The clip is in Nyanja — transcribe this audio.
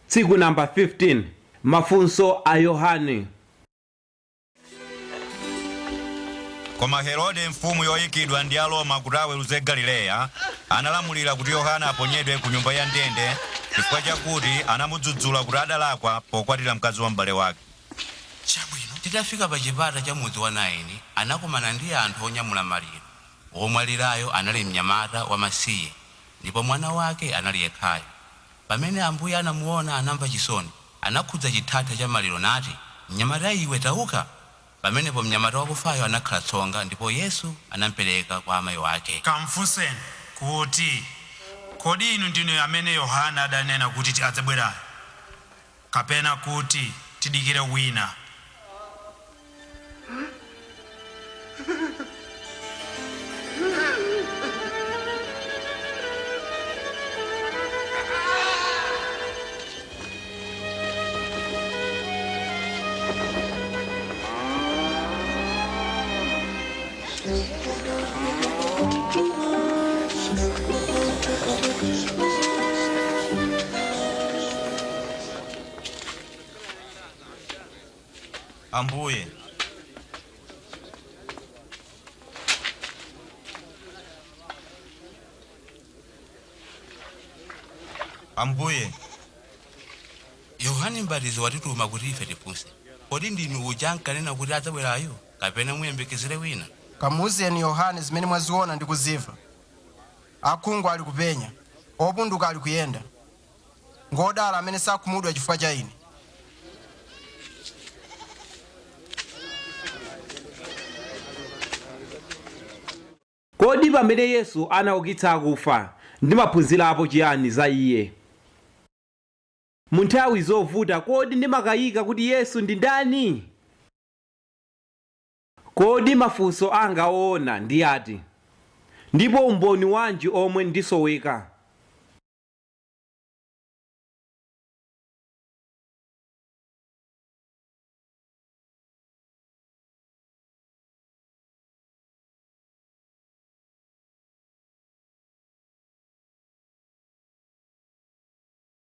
Tsiku namba 15 Mafunso a Yohane. Koma Herode mfumu yoikidwa ndi Aroma kuti aweruze Galileya, analamulira kuti Yohane aponyedwe ku nyumba ya ndende chifukwa chakuti anamudzudzula kuti adalakwa pokwatira mkazi wa m'bale wake. Chabwino. Titafika pa chipata cha mudzi wa Naini, anakumana ndi anthu onyamula maliro. Womwalirayo anali mnyamata wamasiye, ndipo mwana wake anali yekhayo. Pamene Ambuye anamuona, anamva chisoni. Anakhudza chithatha cha maliro nati, Mnyamata iwe, tauka! Pamenepo mnyamata wakufayo anakhala tsonga, ndipo Yesu anampereka kwa amayi wake. Kamfunseni kuti, Kodi inu ndinu amene Yohane adanena kuti adzabwerayo, kapena kuti tidikire wina? Ambuye. Ambuye. Yohane Mbatizi watituma kuti ife tifunse, Kodi ndinu uja ankanena kuti adzabwerayo, kapena muyembekezere wina? Kamuuzeni Yohane zimene mwaziona ndi kuzimva. Akhungu ali kupenya, opunduka ali kuyenda. Ngodala amene sakhumudwa chifukwa cha Ine. Kodi pamene Yesu anaukitsa akufa, ndimaphunzirapo chiyani za Iye? Mu nthawi zovuta, kodi ndimakayika kuti Yesu ndi ndani? Kodi mafunso anga oona ndi ati, ndipo umboni wanji omwe ndisoweka?